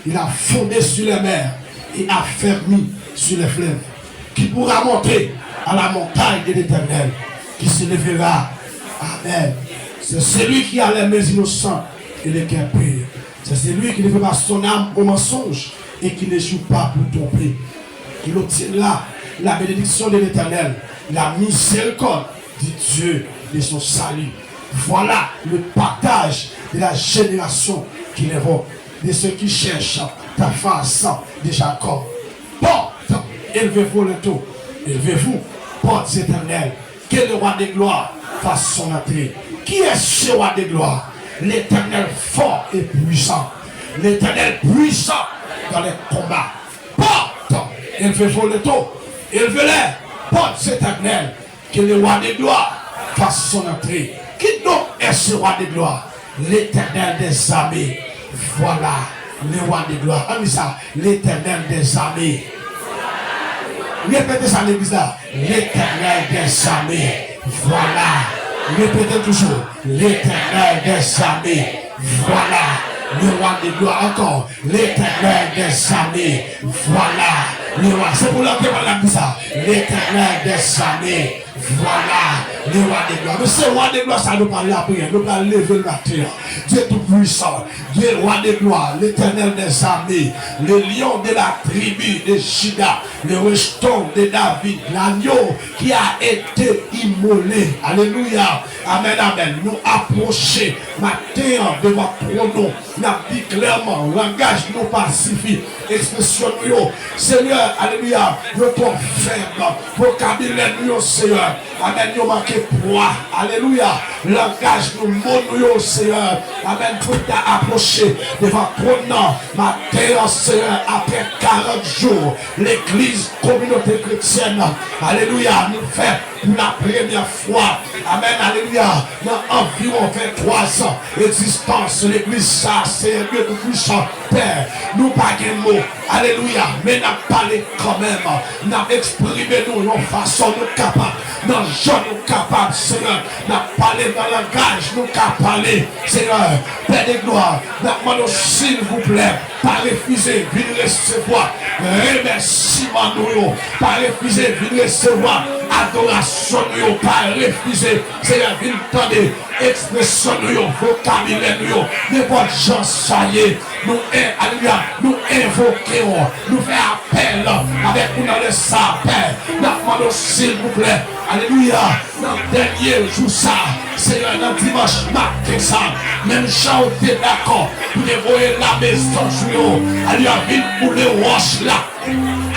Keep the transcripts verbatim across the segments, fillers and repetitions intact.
Il a fondé sur les mers et affermi sur les fleuves. Qui pourra monter à la montagne de l'Éternel, qui s'élèvera? Amen. C'est celui qui a les mains innocentes et le cœur pur. C'est celui qui ne fait pas son âme au mensonge et qui ne joue pas pour tromper. Il obtiendra la bénédiction de l'Éternel, la miséricorde du Dieu de son salut. Voilà le partage de la génération qui l'invoque, de ceux qui cherchent ta face de Jacob. Portes, élevez-vous les tours, élevez-vous, portes éternelles, que le roi de gloire fasse son entrée. Qui est ce roi de gloire? L'Éternel fort et puissant, l'Éternel puissant dans les combats. Portes, élevez-vous les tours, élevez-les, portes éternelles, que le roi de gloire fasse son entrée. Qui donc est ce roi de gloire? L'Éternel des armées. Voilà le roi de gloire. Ann di sa, l'Éternel des armées. Repete sa legliz la. L'Éternel des armées. Voilà. Repete toujou. L'Éternel des armées. Voilà le roi de gloire. Encore. L'Éternel des armées. Voilà le roi. Se pou lè ke m ap di sa. L'Éternel des armées. Voilà le roi de gloire. Men se roi de gloire sa nou pral lapriyè. Nou pral leve l maten an. Dieu tout puissant, Dieu roi de gloire, l'Éternel des armées, le lion de la tribu de Juda, le rejeton de David, l'agneau qui a été immolé. Alléluia. Amen, amen. Nou apwoche maten an devan twòn ou. N ap di klèman, langaj nou pa sifi. Ekspresyon nou yo, Senyè, alelouya, yo twò fèb. Vokabilè nou yo, Senyè, amèn, yo manke pwa. Alelouya. Langaj nou, mo nou yo, Senyè, amèn, pou n ta apwoche devan twòn nan maten an, Senyè, apre karant jou, legliz, kominote kretyèn, alelouya, nou fè pou la premyè fwa, amèn, alelouya, nan anviwon venntwa zan egzistans legliz sa, Senyè Dye Toupuisan, Pè, nou pa gen mo, alelouya, men n ap pale kanmenm, n ap eksprime nou yon fason nou kapab, nan jan nou kapab, Senyè, n ap pale nan langaj nou ka pale, Senyè, Pè de glwa, n ap mande w, silvouplè, pa refize vin resevwa remèsiman nou yo. Pa refize vin resevwa adorasyon nou yo. Pa refize, Senyè, vin tande ekspresyon nou yo, vokabilè nou yo. Nenpòt jan sa ye, nou en-, alelouya, nou envoke w, nou fè apèl avèk ou nan lè sa, Pè. N ap mande w, silvouplè, alelouya, nan dènye jou sa, Senyè, nan dimanch maten sa, menm jan w te dakò pou te voye lame zanj ou yo, al yo vin boule wòch la.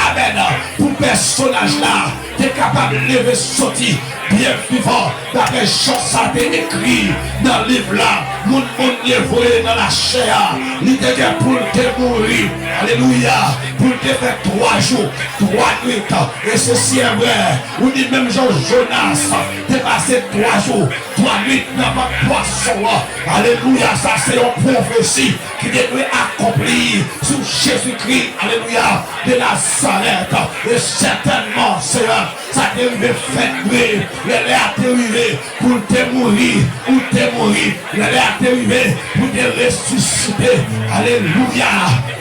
Amèn. Pou pèsonaj la te kapab leve soti byen vivan, daprè jan sa te ekri nan liv la, moun moun ye voye nan lachè a, li te gen pou l te mouri. Alelouya. Pou l te fè twa jou, twa nwit. E se si e vrè, ou di menm jan Jonas te pase twa jou, twa nwit nan vant pwason an. Alelouya, sa se yon pwofesi ki te dwe akonpli sou Jezikri, alelouya, de Nazarèt. E sètènman, Senyè, sa te rive fèt vre. Lè, lè a te rive pou l te mouri, ou te mouri. Lè, lè a te rive pou l te resisite. Alelouya.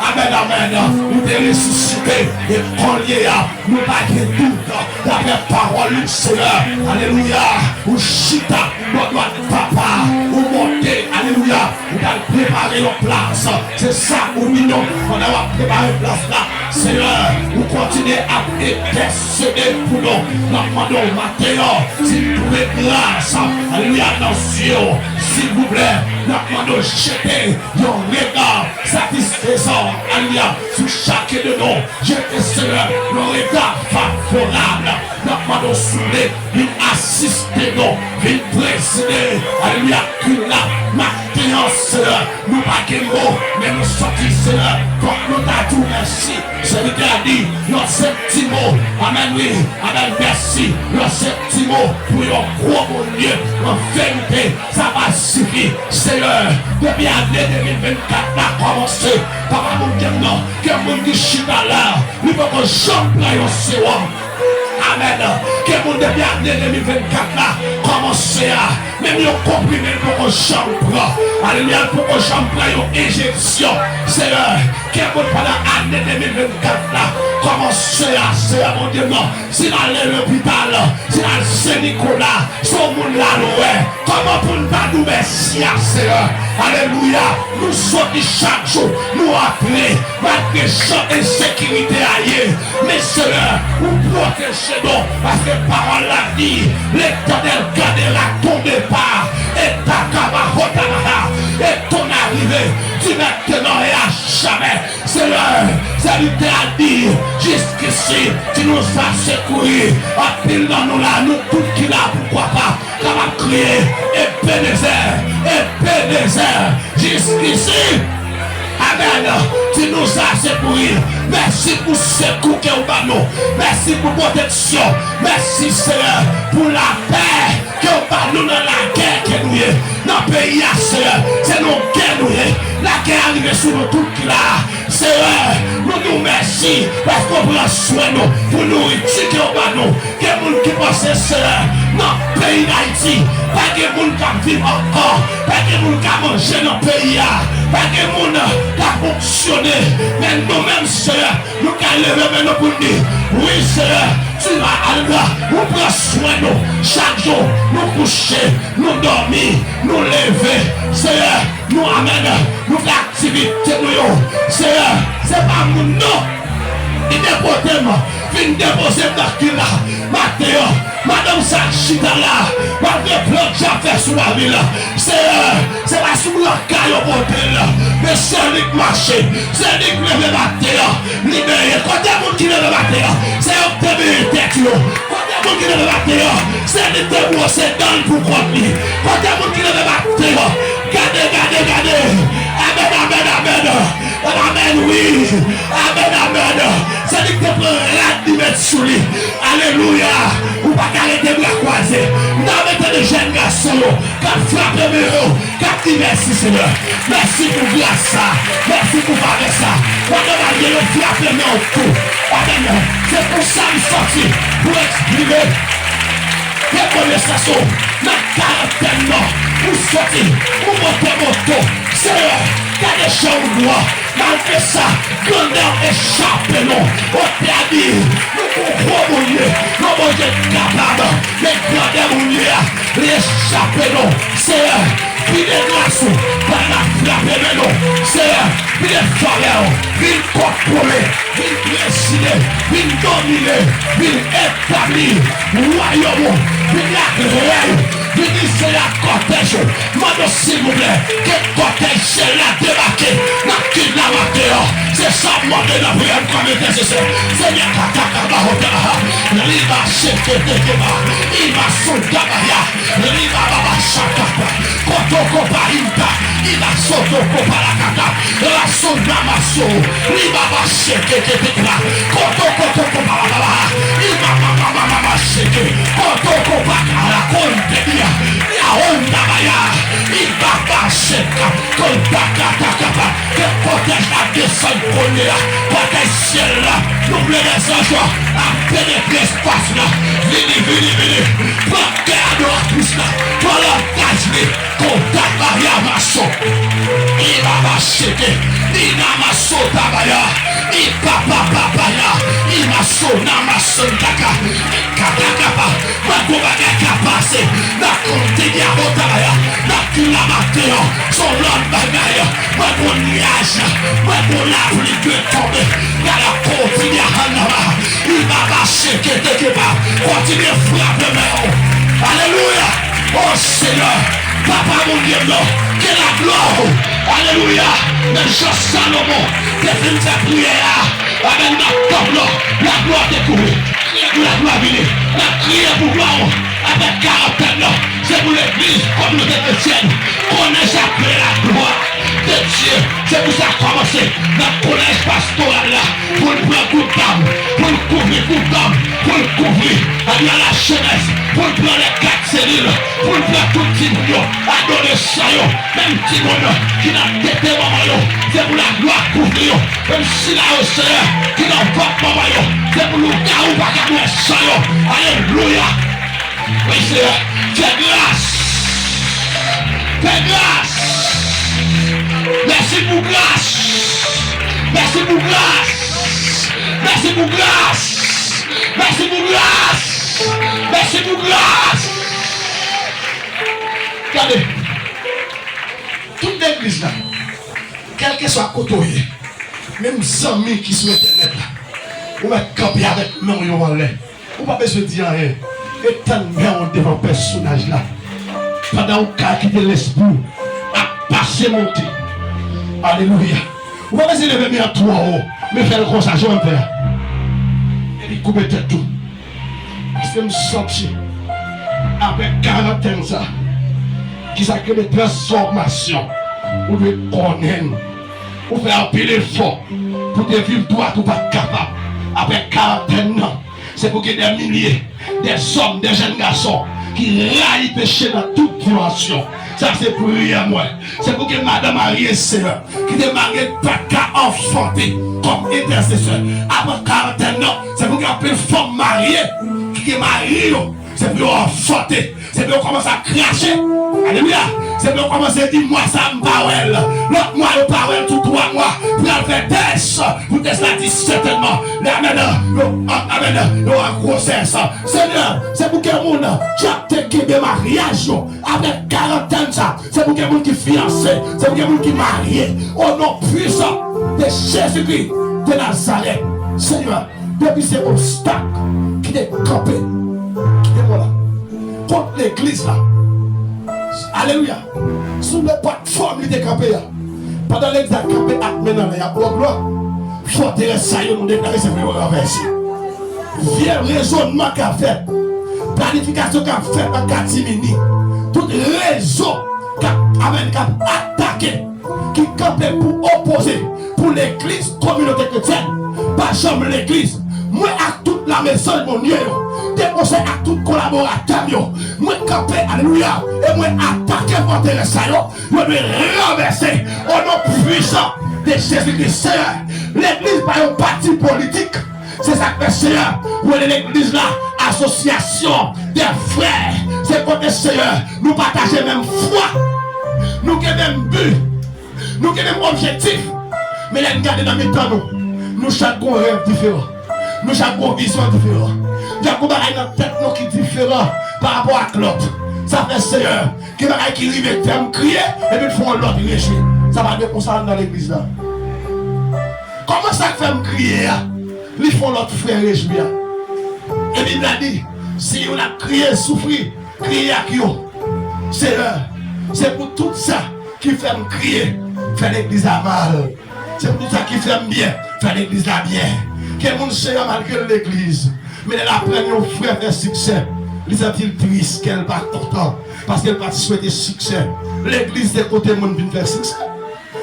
Amèn, amèn. Ou te resisite. E kounye a, nou pa gen dout, daprè pawòl ou, Senyè, alelouya, ou chita bò dwat Papa, ou monte, alelouya, ou t al prepare yon plas. Se sa ou di nou, pandan w ap prepare plas la, Senyè, ou kontinye ap entèsede pou nou. N ap mande w maten an, si n twouve gras, alelouya, nan zye w, silvouplè, n ap mande w jete yon rega satisfezan, alelouya, sou chaken de nou. Jete, Senyè, yon rega favorab. N ap mande w, souple, vin asiste nou, vin prezide, alelouya, kult la maten an, Senyè. Nou pa gen mo, men nou santi, Senyè, fòk nou ta di w mèsi. Sèvitè a di yon senp ti mo. Amèn, wi. Amèn, mèsi. Yon senp ti mo pou yon gwo Bondye. An verite, sa pa sifi. Senyè, depi ane de mil vennkat la kòmanse, papa Bondye m nan, gen moun ki chita la, li poko janm pran yon sewòm. Amèn. Gen moun depi ane de mil vennkat la kòmanse a, menm yon konprime l poko janm pran. Alelouya, l poko janm pran yon enjeksyon. Seyè, gen moun pandan ane de mil vennkat la kòmanse a, Seyè Bondye m nan, si l ale lopital, si l al Sen Nikola, se yon moun la l wè. Kòman pou n pa di w mèsi a Seyè? Alelouya! Nou soti chak jou, nou antre, malgre jan ensekirite a ye. Men Seyè, ou pwoteje nou, paske pawòl la di, L'Éternel gardera ton départ et ta kaba hotamaha, et ton arrivée, du maintenant et à jamais. Seyè, sèvitè a di, jiskisi, tu nous as secourus. Anpil nan nou la, nou tout ki la, poukwa pa, kapab kriye, Ebenezè, Ebenezè, jiskisi. Amèn. Tu nous as secourus. Mèsi pou sekou ke w ban nou. Mèsi pou pwoteksyon. Mèsi, Seyè, pou lapè ke w ban nou nan lagè ke nou ye. Nan peyi a, Seyè, se nan gè nou ye. Lagè a rive sou nou tout ki la. Seyè, nou di w mèsi paske w pran swen nou pou nouriti ke w ban nou. Gen moun ki panse, Seyè, nan peyi Dayiti, pa gen moun k ap viv ankò, pa gen moun k ap manje nan peyi a, pa gen moun k ap fonksyone. Men nou menm, Seyè, nou ka leve men nou pou n di, wi, Seyè, tu vas, alelouya, ou pran swen nou. Chak jou, nou kouche, nou dòmi, nou leve. Seyè, nou, amèn, nou fè aktivite nou yo. Seyè, se pa moun non ki te pote m, vin depoze m nan kil la. Maten an, madanm sa k chita la, malgre plan k ap fè sou lavi l, Seyè, se pa sou blan kay yo pote l, men se li k mache, se li k leve maten an, li benyen. Kote moun ki leve maten an? Se yo k te benyen tèt yo. Kote moun ki leve maten an? Se li k te bwose dan l pou kont li. Kote moun ki leve maten an? Gade, gade, gade. Amèn, amèn, amèn. Amèn, wi. Amèn, amèn. Se li k te pran rad li met sou li. Alelouya. Ou pa ka rete bra kwaze. M ta mete de jèn gason yo k ap frape men yo, k ap di mèsi, Senyè. Mèsi pou gras sa. Mèsi pou favè sa. Pandan malgre yo frape men w tou. Amèn. Se pou sa m sòti pou eksprime rekonesans ou nan karantèn nan. Ou sòti, ou monte moto. Seyè, gade jan ou bon. Malgre sa, grandè w echape nou. Otè a di, nou gon gwo Bondye, yon Bondye k kapab, men grandè Bondye a, li echape nou. Seyè, vide gras ou, pa nan frape men nou. Seyè, vide favè w, vin kontwole, vin prezide, vin domine, vin etabli wayòm ou, vin ak rèy ou, vin di Seyè ak kòtèj ou. Mande w silvouplè, ke kòtèj syèl la debake nan kil la maten an. Se sa m mande nan priyè m kòm entèsesè. Senyè, kaka kaba hota, liba sheke tekeba, ima sou dabaya, liba baba shakapa, kotoko pa inta, ima sotoko pa lakata, la sou namaso, liba ba sheke tekeba, kotoko toko pa baba, ima mama mama sheke, kotoko pa kala konte dia, ya onda baya, iba ba sheka. Kòl baka takapa, ke kòtèj la desann kounye a, kòtèj syèl la, nou vle lèzanj yo ap penetre espas la, vini, vini, vini, pran kè adoratris la, pran langaj li, konta baya maso, ibaba cheke, ina maso tabaya, ipapa papaya, imaso namaso kaka, katakapa. Mwen gon bagay ka pase nan kontinye a Otaya, nan kil la maten an, se yon lòt bagay. Mwen gon nyaj, mwen gon lapli dwe tonbe nan la kontinye a Hannama. Li pa mache kete ke pa, kontinye frape men w. Alelouya! O Senyè, Papa Bondye m nan, ke laglwa w, alelouya, menm jan Salomon te fin fè priyè a, amèn, nan tanp lan, laglwa te kouri. Kriye pou laglwa vini. N ap kriye pou glwa w avèk karantèn nan. Se pou legliz, kominote kretyèn, konnen sa k rele laglwa de Dye. Se pou sa kòmanse nan kolèj pastoral la, pou l pran tout dam, pou l kouvri tout dam, pou l kouvri, alelouya, lajenès, pou l pran lè kat selil, pou l pran tout timoun yo, adolesan yo, menm timoun ki nan tete manman yo, se pou laglwa kouvri yo. Menm sila yo, Seyè, ki nan vant manman yo, se pou lougawou pa ka bwè san yo. Alelouya! Wi, Seyè, fè gras! Fè gras! Mèsi pou gras! Mèsi pou gras! Mèsi pou gras! Mèsi pou gras! Mèsi pou gras! Gade, tout legliz la, kèlkeswa kote w ye, menm zanmi ki sou entènèt la, ou mèt kanpe avèk men w yo anlè. Ou pa bezwen di anyen. E tann men w devan pèsonaj la. Pandan w ka kite lespri w ap pase monte. Alelouya. Ou pa bezwen leve men an twò wo, men fè l konsa, jan w fè a. Epi koupe tèt ou. Paske m santi, apre karantèn sa, ki sa k rele transfòmasyon, ou dwe konnen l. Ou fè anpil efò pou te viv dwat, ou pa t kapab. Apre karantèn nan, se pou gen dè milye, dè zòm, dè jèn gason ki rayi peche nan tout dimansyon. Sa se priyè mwen. Se pou gen madan marye, Seyè, ki te marye pa t ka anfante kòm entèsesè. Apre karantèn nan, se pou gen anpil fanm marye ki gen mari yo, se pou yo anfante. Se pou yo kòmanse ap krache. Alelouya. Se pou yo kòmanse di, mwa sa a m pa wè l. Lòt mwa yo pa wè l, tou twa mwa. Pou y al fè tès. Pou tès la di sètènman. Amèn. Yo, amèn. Yo an gwosès. Senyè, se pou ke moun k ap te kenbe maryaj yo apre karantèn sa. Se pou ke moun ki fiyanse. Se pou ke moun ki marye. O non pwisan de Jezikri de Nazarèt. Senyè, depi se obstak ki te kanpe, ki te la kont legliz la. Alelouya. Sou nenpòt fòm li te kanpe a. Pandan legliz la kanpe ak men nan lè y ap ba w glwa, fòterès sa yo nou deklare se pou yo ranvèse. Vye rezònman k ap fèt, planifikasyon k ap fèt nan katimini, tout rezo k ap, amèn, k ap atake ki kanpe pou opoze pou legliz, kominote kretyèn, pa janm legliz. Mwen ak tout lamezon mwen ye yo, de konsèy ak tout kolaboratè m yo, mwen kanpe, alelouya, e mwen atake fòterès sa yo, yo dwe ranvèse, o non pwisan de Jezikri. Seyè, legliz pa yon pati politik. Se sa k fè Seyè rele legliz la asosyasyon dè frè. Se kote, Seyè, nou pataje menm fwa. Nou gen menm bi. Nou gen menm objektif. Men lè n gade nan mitan nou, nou chak gon rèv diferan. Nou chak gon vizyon diferan. Nou chak gon bagay nan tèt nou ki diferan pa rapò ak lòt. Sa fè, Seyè, gen bagay ki rive k fè m kriye, epi l fè yon lòt rejwi. Sa pa dwe konsa anndan legliz la. Kòman sa k fè m kriye a, li fè yon lòt frè rejwi a? E Bib la di, si youn ap kriye, soufri, kriye ak yo. Seyè, se pou tout sa ki fè m kriye, fè legliz la mal. Se pou tout sa ki fè m byen, fè legliz la byen. Gen moun, Seyè, malgre l legliz, men lè l aprann yon frè fè siksè, li santi l tris, kè l pa kontan, paske l pa t swete siksè. Legliz se kote moun vin fè siksè.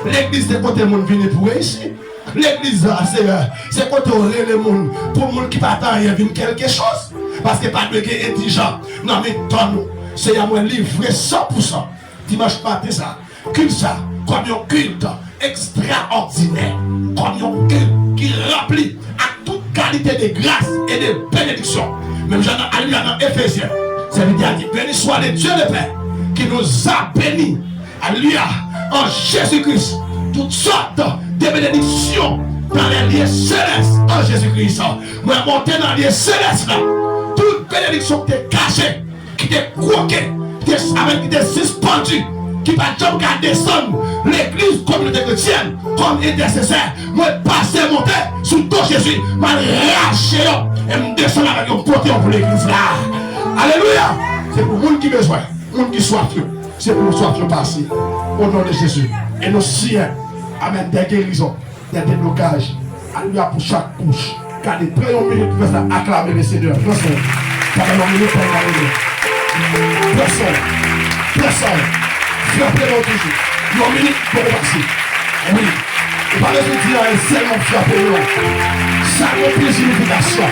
Legliz se kote moun vini pou reyisi. Legliz la, Seyè, se kote w rele moun, pou moun ki pa t anyen vin kèlkechoz. Paske pa dwe gen endijan nan mitan nou. Seyè, mwen livre san pou san dimanch maten sa, kilt sa, kòm yon kilt ekstraòdinè, kòm yon kilt ki ranpli ak tout kalite de gras e de benediksyon. Menm jan nan, alelouya, nan Efezyen, sèvitè a di, béni soit le Dieu le Père qui nous a bénis, alelouya, en Jésus-Christ, toutes sortes de bénédictions dans les lieux célestes en Jésus-Christ. Mwen monte nan lye selès la. Tout benediksyon ki te kache, ki te kwoke, ki te, amèn, ki te sispandi, ki pa t janm ka desann legliz, kominote kretyèn, kòm entèsesè, mwen pase monte sou do Jezi, m al rache yo, e m desann avèk yo, m pote yo pou legliz la. Alelouya! Se pou moun ki bezwen, moun ki swaf yo, se pou yo swaf yo pase. O non de Jezi. E nou siyen, amèn, dè gerizon, dè deblokaj. Alelouya pou chak kouch. Gade, pran yon minit pou fè sa, aklame le Senyè. Pran sa. Sa fè yon minit, pran yon minit. Pran san w. Pran san w. Frape men w toujou. Yon minit poko pase. Yon minit. Ou pa bezwen di anyen, sèlman frape men w. Sa gon plezi nifikasyon.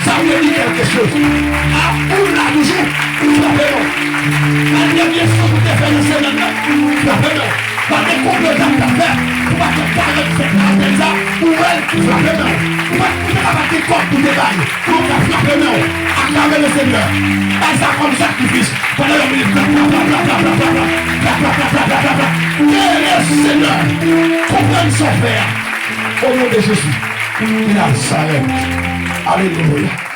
Sa vle di kèlke choz. A, ou la toujou. Frape men w. Malgre byen sa ou te fè nan semèn nan, frape men w. Malgre konplot y ap fè pou pa t parèt fèt nan apèl sa, ou wè l, frape men w. Ou pa t, ou te ka pa t gen kòb pou te bay. Ou ka frape men w. Aklame Lesenyè. Bay sa kòm sakrifis. Pandan yon minit, pla, pla, pla. Ke Lesenyè konprann sa w fè a. O non de Jezi, de Nazarèt. Alelouya.